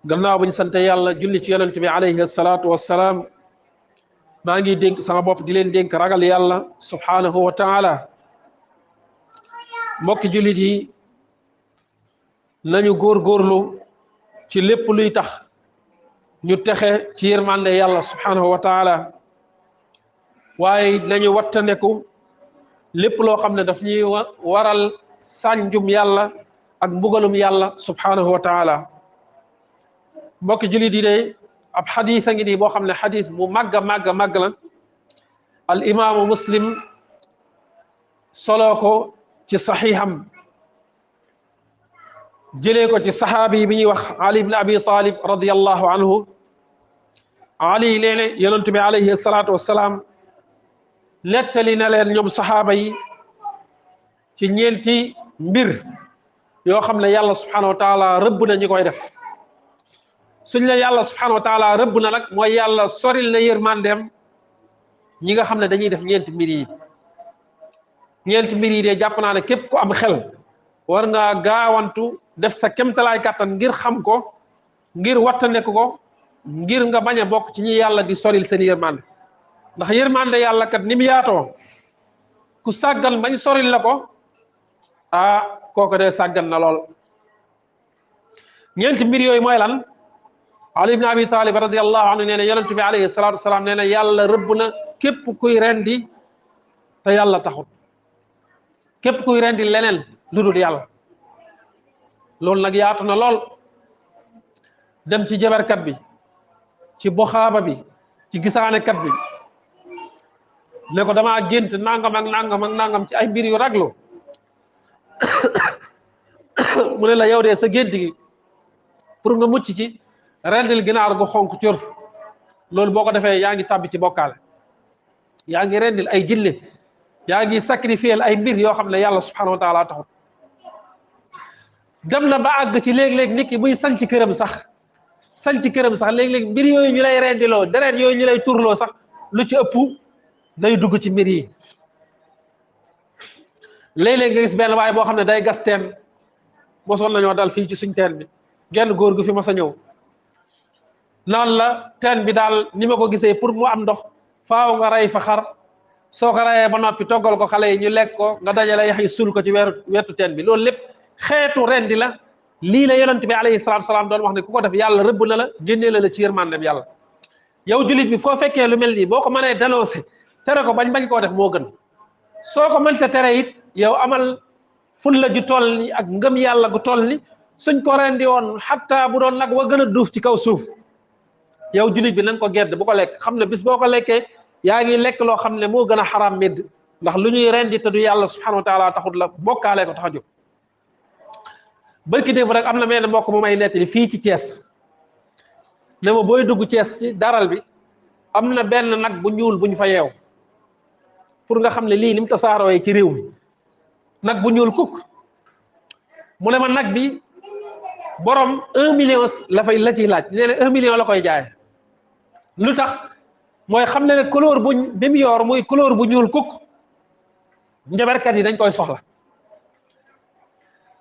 gannaaw bañ sante yàlla julli ci yonent bi alayhi salaatu wassalaam maa ngi dénk sama bopp di leen dénk ragal yàlla subhanahu wa taala mbokki jullit yi nañu góorgóorlu ci lépp luy tax ñu texe ci yërmande yàlla subhanahu wa taala waaye nañu wattandeku lépp loo xam ne daf ñuy waral sànjum yàlla ak mbugalum yàlla subhanahu wa taala mbokki jullit yi de ab xadis a ngi nii boo xam ne xadis bu màgg a màgg a màgg la al imaamu muslim soloo ko ci saxiixam jëlee ko ci saxaabi bi ñuy wax ali ibn abi talib radiallahu anhu ali nee ne yonent bi alayhi salaatu wassalaam nettali na leen ñoom saxaaba yi ci ñeenti mbir yoo xam ne yàlla subhanahu wa taala rëbb na ñi koy def suñ la yàlla subhanahu wa taala rëbb na nag mooy yàlla soril na yërmandeem ñi nga xam ne dañuy def ñeenti mbir yi de jàpp naa ne képp ku am xel war ngaa gaawantu def sa kemtalaay kàttan ngir xam ko ngir wattandeku ko ngir nga bañ a bokk ci ñi yàlla di soril seen yërmande ndax yërmande yàlla kat ni mu yaatoo ku sàggan bañ soril la ko kooku de sàggan na lool ñeenti mbir yooyu mooy lan ali ibn abi talib radiallahu anhu nee na yonent bi alayhi salatu wasalaam nee na yàlla rëbb na képp kuy rendi te yàlla taxut képp kuy rendi leneen lu dul yàlla loolu nag yaatu na lool dem ci jabarkat bi ci boxaaba bi ci gisaanekat bi ne ko damaa gént nangam ak nangam ak nangam ci ay mbir yu raglu mu ne la yow de sa gént gi pour nga mucc ci rendil ginaar gu xonk cur loolu boo ko defee yaa ngi tàbbi ci bokkaale yaa ngi rendil ay jinne yaa ngi sacrifier ay mbir yoo xam ne yàlla subhanahu wa taala taxut dem na ba àgg ci léeg-léeg nit ki muy sanc këram sax léeg-léeg mbir yooyu ñu lay rendiloo deret yooyu ñu lay turloo sax lu ci ëpp day dugg ci mbir yi léeg-léeg nga gis benn waaye boo xam ne day gas teen mosoon nañoo dal fii ci suñ teen bi genn góor gu fi mas a ñëw naan la teen bi daal ni ma ko gisee pour mu am ndox faaw nga rey fa xar soo ko reyee ba noppi toggal ko xale yi ñu lekk ko nga dajale yax yi suul ko ci wetu teen bi loolu lépp xeetu rendi la lii la yonent bi alayhi salaatu salaam doon wax ne ku ko def yàlla rëbb na la génnee la ci yërmandem yàlla yow jullit bi foo fekkee lu mel nii boo ko mënee dénoncé tere ko bañ koo def moo gën soo ko mënta tere it yow amal fulla ju toll ni ak ngëm yàlla gu toll ni suñ ko rendi woon xatta bu doon nag wa gën a duuf ci kaw suuf yow jullit bi na nga ko gedd bu ko lekk xam ne bis boo ko lekkee yaa ngi lekk loo xam ne moo gën a xaraam medd ndax lu ñuy rendi te du yàlla subhanahu wa taala taxut la bokkaale ko tax a jóg barki démb rek am na mel ne mbokk mu may nettali fii ci Thiès ne ma booy dugg Thiès ci daral bi am na benn nag bu ñuul bu ñu fa yeew pour nga xam ne lii ni mu tasaarooyee ci réew mi nag bu ñuul kukk mu ne ma nag bi borom 1 million la ciy laaj nee na 1 million la koy jaay lu tax mooy xam ne couleur bi mu yor muy couleur bu ñuul kukk njabarkat yi dañ koy soxla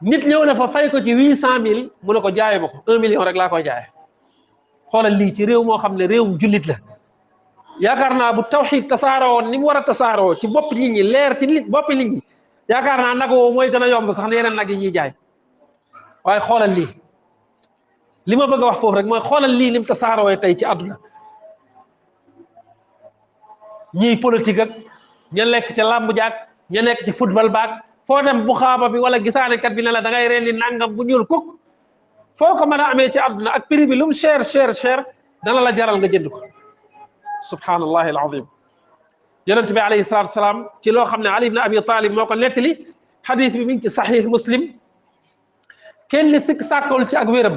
nit ñëw na fa fay ko ci 800 000 mu ne ko jaayee ma ko 1 million rek laa koy jaayee xoolal lii ci réew moo xam ne réewum jullit la yaakaar naa bu tawxiid tasaaroo ni mu war a tasaaroo ci bopp nit ñi leer ci boppi nit ñi yaakaar naa nag woo mooy gën a yomb sax ne yeneen nag yi ñuy jaay waaye xoolal lii li ma bëgg a wax foofu rek mooy xoolal lii ni mu tasaaroo tey ci àdduna ñiy politique ak ña lekk ca làmb jaak ña nekk ci football baak foo dem bu xaaba bi wala gisaanekat bi ne la da ngay rendi nangam bu ñuul kuk foo ko mën a amee ci àdduna ak prix bi lu mu cher dana la jaral nga jënd ko subhanallahi alazim yonent bi alayhi salatu wasalaam ci loo xam ne ali ibn abi talib moo ko nettali xadis bi mi ngi ci saxiix muslim kenn sikk sàkkawul ci ak wéram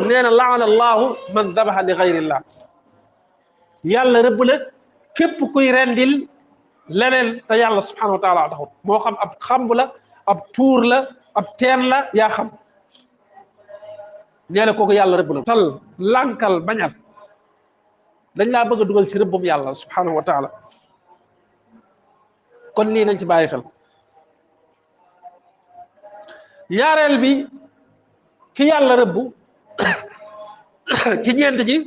nee na laana allahu man dabaxa li gayrillah yàlla rëbb na képp kuy rendil leneen te yàlla subhanahu wa taala taxut moo xam ab xamb la ab tuur la ab teen la yaa xam nee na kooku yàlla rëbb na tal lànkal bañal dañ laa bëgg a dugal ci rëbbum yàlla subhanahu wa taala kon lii nañ ci bàyyi xel ñaareel bi ki yàlla rëbb ci ñeent ji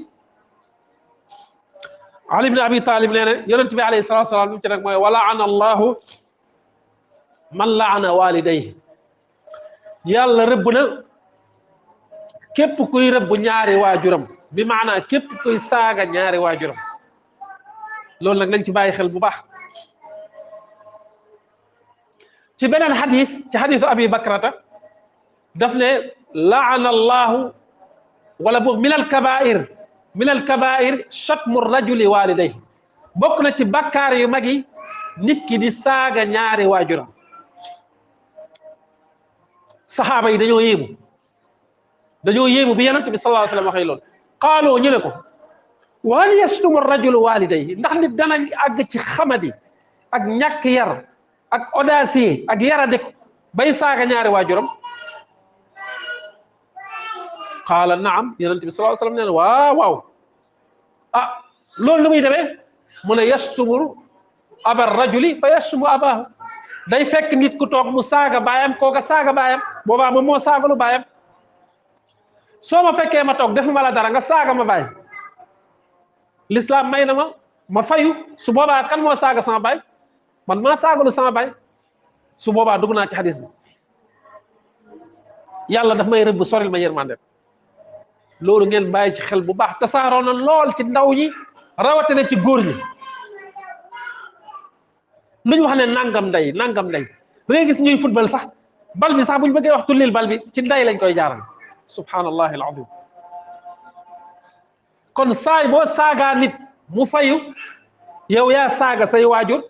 Ali ibn Abi Talib nee na yonent bi alayhi salatu wasalaam lu ci rek mooy walaana allahu man laana walidayhi yàlla rëbb na képp kuy rëbb ñaari waajuram bi maanaa képp kuy saaga ñaari waajuram loolu nag nañ ci bàyyi xel bu baax ci beneen xadis ci xadisu abi bakrata daf ne laana allahu wala boog min al kabair shatmu rajuli walidayhi bokk na ci bakkaar yu mag yi nit ki di saaga ñaari waajuram saxaaba yi dañoo yéemu bi yonent bi sallallahu alayhi wa sallam waxee loolu qaaloo ñu ne ko wa hal yastumu rajulu walidayhi ndax nit dana àgg ci xamadi ak ñàkk yar ak audacieux ak yarade ko bay saaga ñaari waajuram qaala naam yonent bi sallallahu alayhi wa sallam nee na waaw ah loolu nu muy demee mu ne yastumu aba rajuli fa yastumu abaahu day fekk nit ku toog mu saaga baayam kooka saaga baayam boobaa moom moo saagalu baayam soo ma fekkee ma toog defuma la dara nga saaga ma baay l'islam may na ma fayu su boobaa kan moo saaga sama baay man maa saagalu sama baay su boobaa dugg naa ci xadis bi yàlla daf may rëbb soril ma yërmande loolu ngeen bàyyi ci xel bu baax tasaaroo na lool ci ndaw ñi rawatina ci góor ñi lu ñu wax ne nangam ndey da ngay gis ñuy football sax bal bi sax bu ñu bëggee wax tullil bal bi ci ndey lañ koy jaaral subhanallahi alazim kon saay boo saagaa nit mu fayu yow yaa saaga say waajur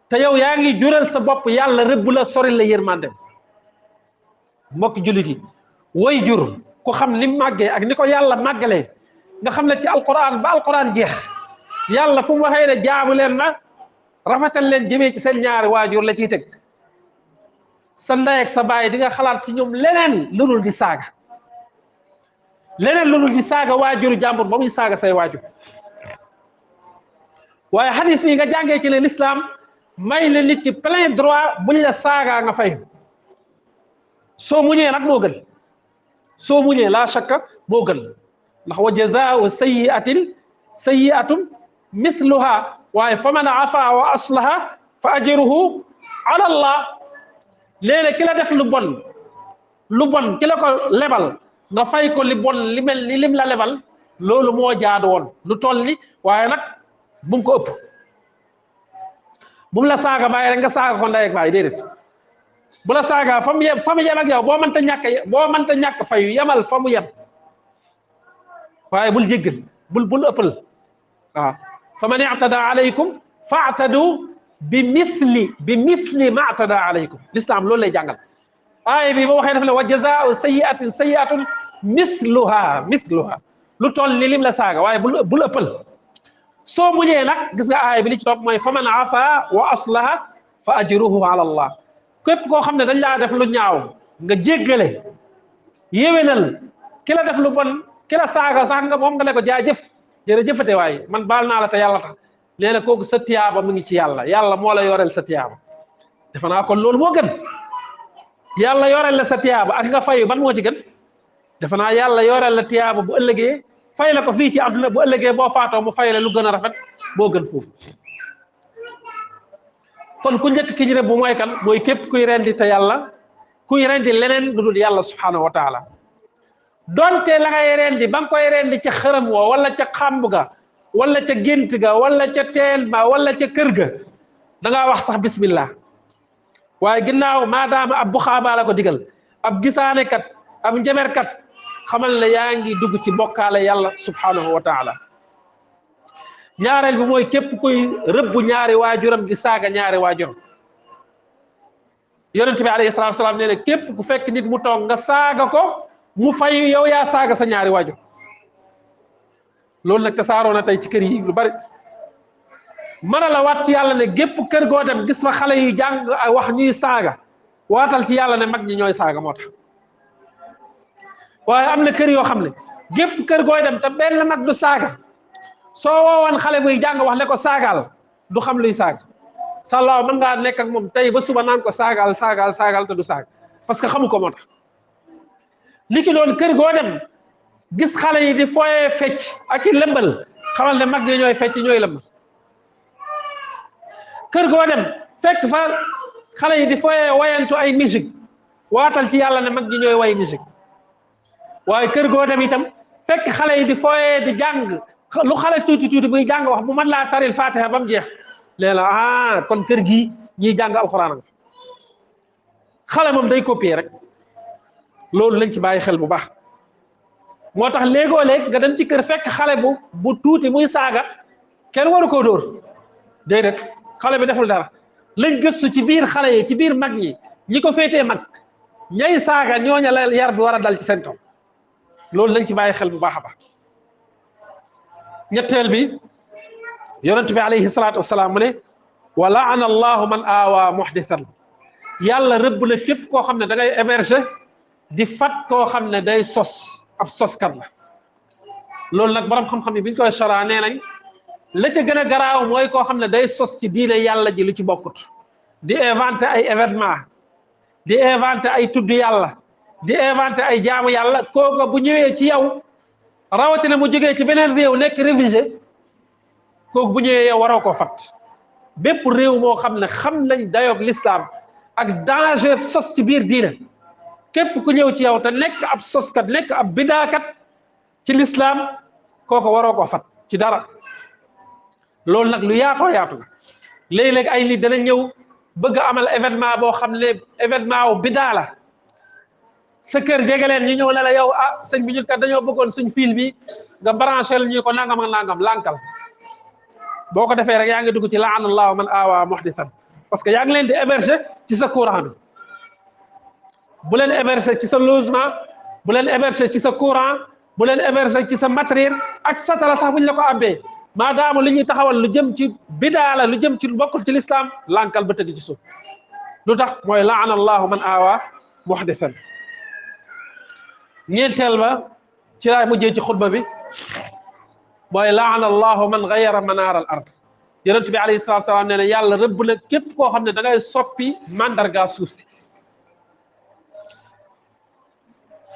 te yow yaa ngi jural sa bopp yàlla rëbb la soril la yërmandem mbokk jullit yi way jur ku xam ni màggee ak ni ko yàlla màggalee nga xam ne ci alquran ba alquran jeex yàlla fu mu waxee ne jaamu leen ma rafetal leen jëmee ci seen ñaari waajur la ciy teg sa ndey ak sa baay di nga xalaat ci ñoom leneen lu dul di saaga waajuru jàmbur ba muy saaga say waajur waaye hadis bi nga jàngee ci ne l'islam may la nit ki plein droit buñ la saagaa nga fay soo muñee nag moo gën soo muñee laa shakka moo gën ndax wa jazaau sayyi'atum mithluha waaye fa man afa wa aslaha fa ajruhu ala allah léeg-léeg ki la def lu bon ki la ko lebal nga fay ko li bon li mel ni lim la lebal loolu moo jaadu woon lu toll ni waaye nag bu mu ko ëpp bu mu la saaga bàyyi rek nga saaga ko ndey ak baay déedéet bu la saaga fa mu yem ak yow boo mënta ñàkk fayu yemal fa mu yem waaye bul jéggal bul ëppal waaw fa man i'tada alaykum fa'tadu bi mithli ma i'tada alaykum l'islam loolu lay jàngal aaya bi ba waxee daf ne wa jazaa'u sayyi'atin mithluha lu toll ni lim la saaga waaye bul ëppal soo muñee nag gis nga aaya bi li ci topp mooy fa man afa wa aslaha fa ajruhu ala allah képp koo xam ne dañ laa def lu ñaaw nga jéggale yéwénal ki la def lu bon ki la saaga sax nga moom nga ne ko jaajëf jërëjëfate waaye man baal naa la te yàlla tax nee na kooku sa tiyaaba mu ngi ci yàlla moo la yoreel sa tiyaaba defe naa kon loolu moo gën yàlla yoreel la sa tiyaaba ak nga fayu ban moo ci gën defe naa yàlla yoreel la tiyaaba bu ëllëgee fay la ko fii ci àdduna bu ëllëgee boo faatoo mu fay la lu gën a rafet moo gën foofu kon ku njëkk ki ñu ne bu mooy kan mooy képp kuy rendi te yàlla kuy rendi leneen lu dul yàlla subhanahu wa taala donte la ngay rendi ba nga koy rendi ca xërëm woo wala ca xàmb ga wala ca gént ga wala ca teen ba wala ca kër ga da ngaa wax sax bismillah waaye ginnaaw maadaama ab buxaabaa la ko digal ab gisaanekat ab njaberkat xamal ne yaa ngi dugg ci bokkaale yàlla subhanahu wa taala ñaareel bi mooy képp kuy rëbb ñaari waajuram di saaga ñaari waajuram yonent bi alayhi salaatu salaam nee na képp ku fekk nit mu toog nga saaga ko mu fayu yow yaa saaga sa ñaari waajur loolu nag tasaaroo na tey ci kër yi lu bari mën a la waat ci yàlla ne gépp kër goo dem gis fa xale yu jàng wax ñuy saaga waatal ci yàlla ne mag ñi ñooy saaga moo tax waaye am na kër yoo xam ne gépp kër gooy dem te benn mag du saaga soo woowoon xale buy jàng wax ne ko saagaal du xam luy saaga sàllaaw mën ngaa nekk ak moom tey ba suba naan ko saagaal te du saaga parce que xamu ko moo tax niki noonu kër goo dem gis xale yi di foyee fecc ak i lëmbal xamal ne mag ñi ñooy fecc ñooy lëmbal kër goo dem fekk fa xale yi di foyee wayantu ay musique waatal ci yàlla ne mag ñi ñooy way musique waaye kër goo dem itam fekk xale yi di foyee di jàng lu xale tuuti tuuti buy jàng wax bu mën laa taril fatiha ba mu jeex léeg-la kon kër gi ñiy jàng alxuraan xale moom day copier rek loolu lañ ci bàyyi xel bu baax moo tax léegoo léeg nga dem ci kër fekk xale bu tuuti muy saaga kenn waru koo dóor déedéet xale bi deful dara lañ gëstu ci biir xale yi ci biir mag ñi ko féetee mag ñay saaga ñooña la yar bi war a dal ci seen kaw loolu lañ ci bàyyi xel bu baax a baax ñetteel bi yonent bi alayhi salaatu wasalaam mu ne wa laana allahu man aawaa muhdithan yàlla rëbb na képp koo xam ne da ngay héberger di fat koo xam ne day sos ab soskat la loolu nag borom xam-xam yi bi ñu koy sara nee nañ la ca gën a garaaw mooy koo xam ne day sos ci diine yàlla ji lu ci bokkut di inventé ay événement di inventé ay tudd yàlla di inventé ay jaamu yàlla kooku bu ñëwee ci yow rawatina mu jógee ci beneen réew nekk révisé kooku bu ñëwee yow waroo koo fat bépp réew moo xam ne xam nañ dayoog l'islam ak danger sos ci biir diine képp ku ñëw ci yow te nekk ab soskat nekk ab bidaakat ci l'islam kooku waroo koo fat ci dara loolu nag lu yaatoo yaatu la léeg-léeg ay nit dana ñëw bëgg a amal événement boo xam ne événement wu bidaa la sa kër jege leen ñu ñëw ne la yow sëñ bi ñun kat dañoo bëggoon suñ fil bi nga branché la ñu ko nangam ak nangam lànkal boo ko defee rek yaa ngi dugg ci laana allahu man aawaa muhdisan parce que yaa ngi leen di héberger ci sa courant bi bu leen héberger ci sa logement bu leen héberger ci sa courant bu leen héberger ci sa matériel ak satala sax buñ la ko abbee maadaama li ñuy taxawal lu jëm ci bidaa la lu jëm ci bokkul ci l'islam lànkal ba tëdd ci suuf lu tax mooy laana allahu man aawaa muhdisan ñeenteel ba ci laay mujjee ci xutba bi mooy laana allahu man gayara manaar al ard yonent bi alayhi salaatu salaam nee na yàlla rëbb na képp koo xam ne da ngay soppi mandarga suuf si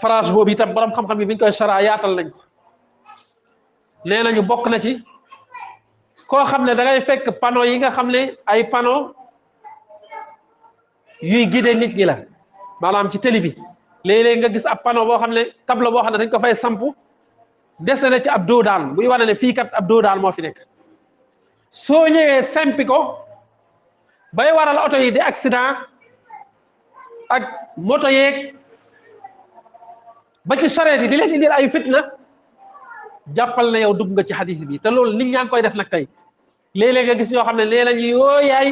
phrase boobu itam borom xam-xam yi bi ñu koy sara yaatal nañ ko nee nañu bokk na ci koo xam ne da ngay fekk panneau yi nga xam ne ay panneau yuy guider nit ñi la maanaam ci télé bi léeg-léeg nga gis ab panneau boo xam ne tableau boo xam ne dañ ko fay sampu dese na ci ab doodaan buy wane ne fii kat ab doodaan moo fi nekk soo ñëwee sempi ko bay waral oto yi di accident ak moto yeeg ba ci charrette yi di leen indil ay fitna jàppal na yow dugg nga ci hadith bi te loolu nit ñaa ngi koy def nag tey léeg-léeg nga gis ñoo xam ne nee nañu yooyaay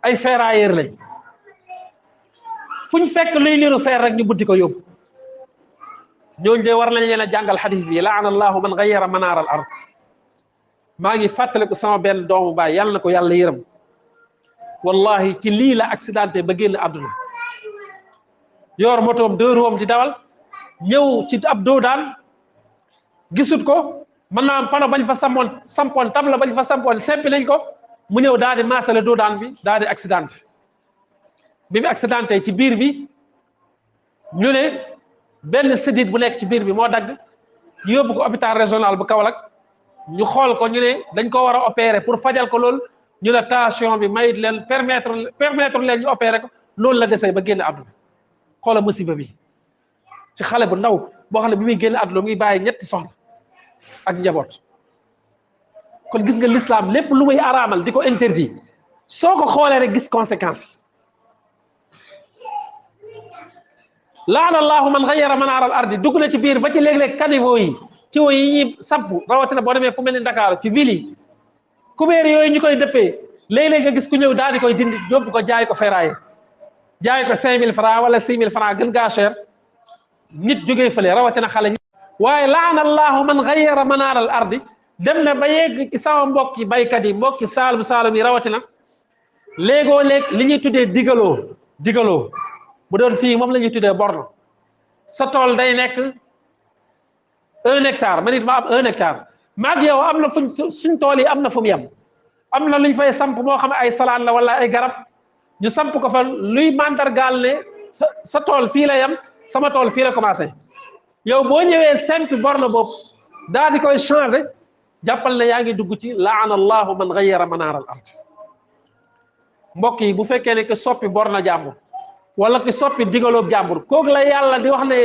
ay ferrailleur lañ fu ñu fekk luy liru feer rek ñu buddi ko yóbbu ñooñu de war nañ leen a jàngal hadith bi laana allahu man gayyara manaar al ard maa ngi fàttaliku sama benn doomu baay yàlla na ko yàlla yërëm wallahi ci lii la accidenté ba génn àdduna yor motoom 2 roues di dawal ñëw ci ab doodaan gisut ko mën naa am pano bañ fa sampoon tabla bañ fa sampoon sempi nañ ko mu ñëw daal di maasale doodaan bi daal di accidenté bi mu accidenté ci biir bi ñu ne benn sidit bu nekk ci biir bi moo dagg ñu yóbbu ko hôpital régional bu Kaolack ñu xool ko ñu ne dañ ko war a opérer pour fajal ko loolu ñu ne tension bi mayit leen permettre leen ñu opérer ko loolu la desee ba génn àdduna xoola musiba bi ci xale bu ndaw boo xam ne bi muy génn àdduna muy bàyyi ñetti soxna ak njaboot kon gis nga l'islam lépp lu muy araamal di ko interdit soo ko xoolee rek gis conséquences yi laana allahu man gayyara manaar al ardi dugg na ci biir ba ci léeg-léeg caniveau yi tuyaux yi ñuy samp rawatina boo demee fu mel ni Dakar ci ville yi kubéer yooyu ñu koy dëppee léeg-léeg nga gis ku ñëw daal di koy dindi yóbbu ko jaay ko ferraille jaay ko 5000 francs wala 6000 francs gën gaa cher nit jógee fële rawatina xale ñi waaye laana allahu man gayyara manaar al ardi dem na ba yegg ci sama mbokki baykat yi mbokki saalum yi rawatina léegoo léeg li ñuy tuddee digaloo bu doon fii moom la ñuy tuddee borne sa tool day nekk 1 hectare man it ma am 1 hectare maag yow am na suñ tool yi am na fu mu yem am na luñ fay samp moo xam ay salaan la wala ay garab ñu samp ko fa luy mandargaal ne sa tool fii la yem sama tool fii la commencé yow boo ñëwee simple borne boobu daal di koy changé jàppal ne yaa ngi dugg ci laana allahu man gayyara manaar al ard mbokk yi bu fekkee ne que soppi borne jàmbur wala ki soppi digaloob jàmbur kooku la yàlla di wax ne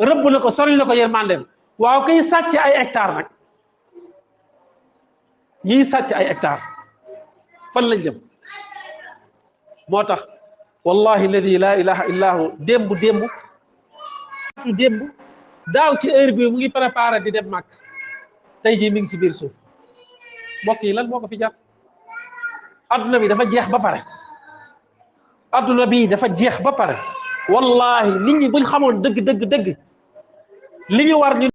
rëbb na ko sori na ko yërmandeem waaw kiy sàcc ay hectare nag ñiy sàcc ay hectare fan lañ jëm moo tax wallahi alladi la ilaha illa hu démb daaw ci heure bi mu ngi préparé di dem màkk tey jii mi ngi si biir suuf mbokk yi lan moo ko fi jar adduna bi dafa jeex ba pare adduna bi dafa jeex ba pare wallahi nit ñi buñ xamoon dëgg li ñu war ñu